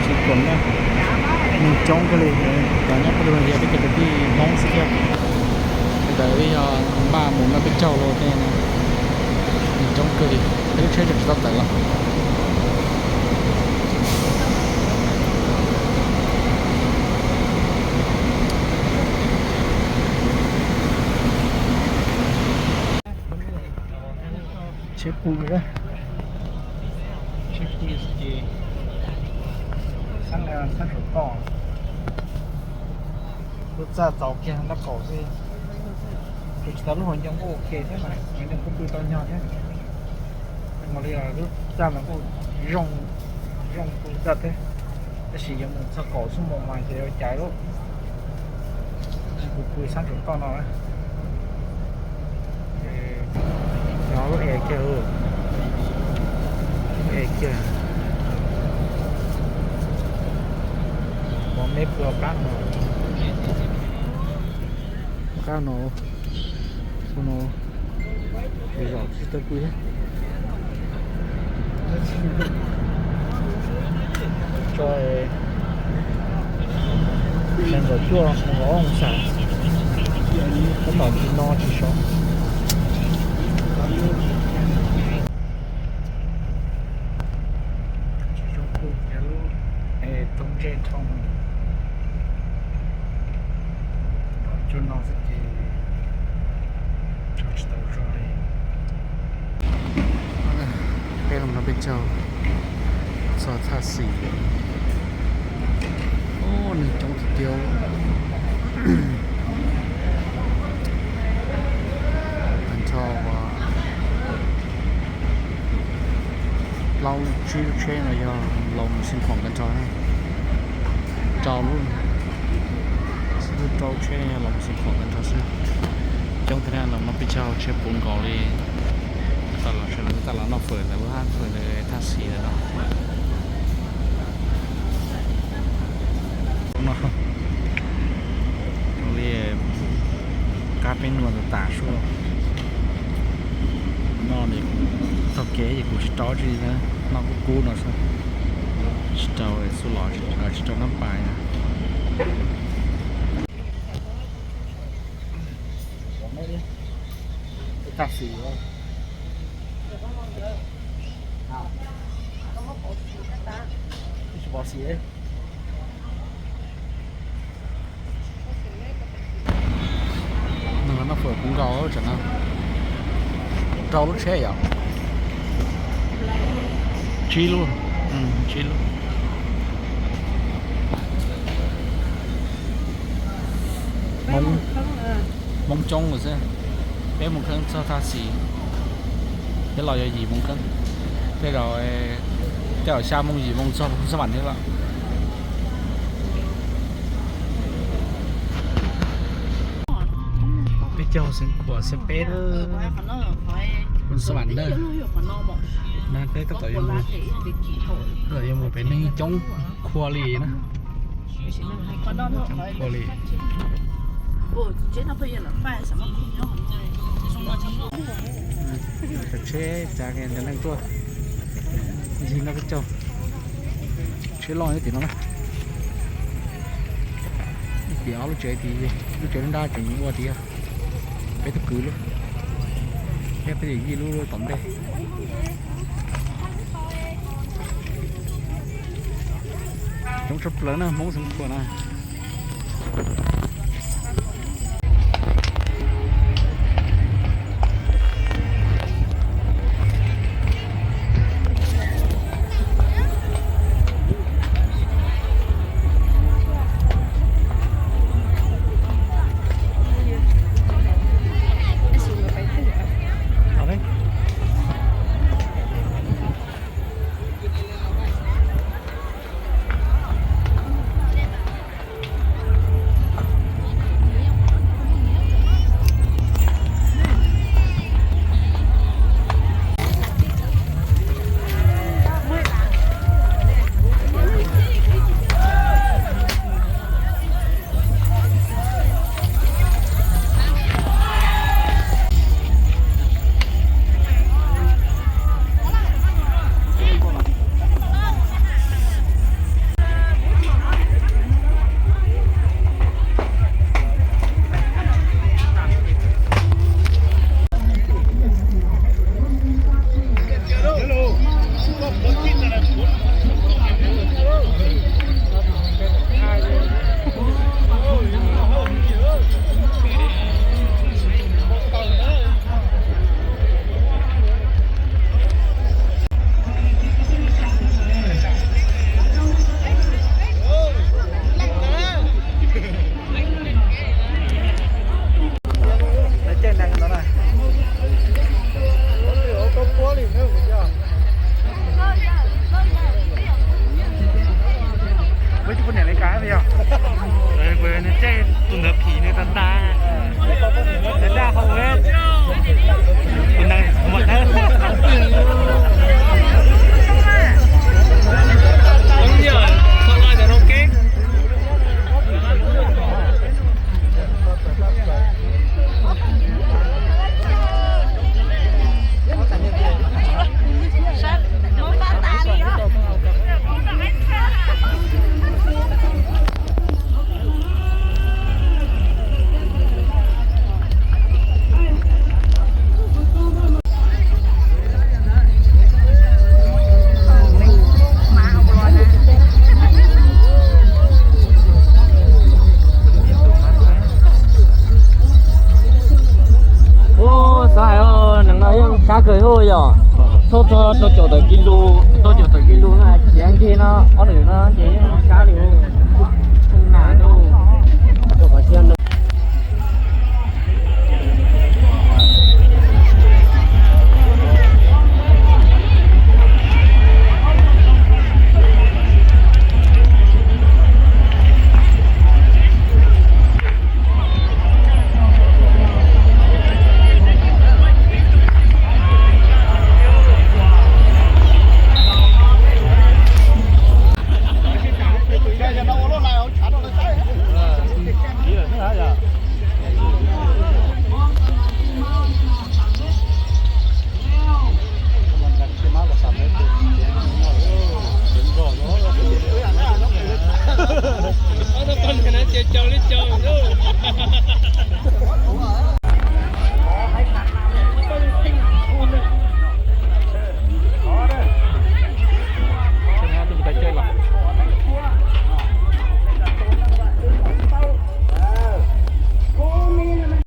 Tsis tuam na, neeg coob kawg li, cov nyob peb lug yog peb cov kwv tij Hmoob xwb thiab. Ntawd yog npaj mus noj peb caug los tej, neeg coob kawg li, peb lub tsheb tseem tsis tau tawm los. Tsheb pw, tsheb pw ces sab, sab saum toj, lub txaj txaus kiag nraub qaum xwb, tsuas tsis tau lub hauv ncoo kuj ok thiab mas, kuj pw tau nyog thiab. Ua li lub txaj mas kuj zoo, zoo pw txaj thiab, tab sis yuav mus txog kaum xuab moos mas ces yuav caiv lawm. Kuv pw sab saum toj no na. Nov lub es kiag, lub es kiag. Pov meb pw qab no, qab no, no, zaum tsis tau pw thiab. Tso, nees nkaum cuaj nees nkaum ob oo xas, tab tom tsis no tsis sov. Tsis zoo pw, lub es tau ntseg dhau, tom cuaj no xwb ces tso tsis tau zoo li. Peb los no peb caug txog Thaj Xis. Ub, neeg coob tiag tiag. Tag nrho uas plaub tsib lub tsheb no yog Loos Xeev Khuam tag nrho na. Rau lub, lub rau tsheb yog Loos Xeev Khuam tag nrho xwb. Coob tiag na, los no peb caug tsheb puv nkaus li. Tau los sawv daws tau los noj fawm ntawm lub hab fawm ntawm Thaj Xis ntawm no. No, zoo li kab peb nuag tas tas suab. Noj li taug kev ces kuv tsis rau tsi li na, noj kub kub no xwb, tsis rau xub los, tsis rau nab pais na. Thaj Xis. Noj fawm puv nkaus tseem na. Rau lub tsheb yom? Tsib lub, tsib lub. Hmoob coob lawm xwb. Peb moos kheeb txog Thaj Xis, peb los yog yim moos kheeb. Tej zaum, tej zaum xya moos yim moos txog Xab Vam thiab lawm. Peb caug Xeev Khuam xiab peb, Xab Vam na. Na peb tab tom yuav mus, tab tom yuav mus pem neeg coob qhuav li na. Coob qhuav li. Cov tsheb cav cov neeg tuaj ncig noj peb caug. Tsheb loj nyob tim no na. Tim ob lub tsev tid, lub tsev nrab tseem ua tias peb tug kwv lub, thiab peb yim lub tom ntej. Coob tshaj plaws na, Hmoob Xeev Khuam na. Yog, thauj txog rau caum tawm kis lus, rau caum tawm kis lus no, txiav nkig no, ob nws no ces yeej sab li.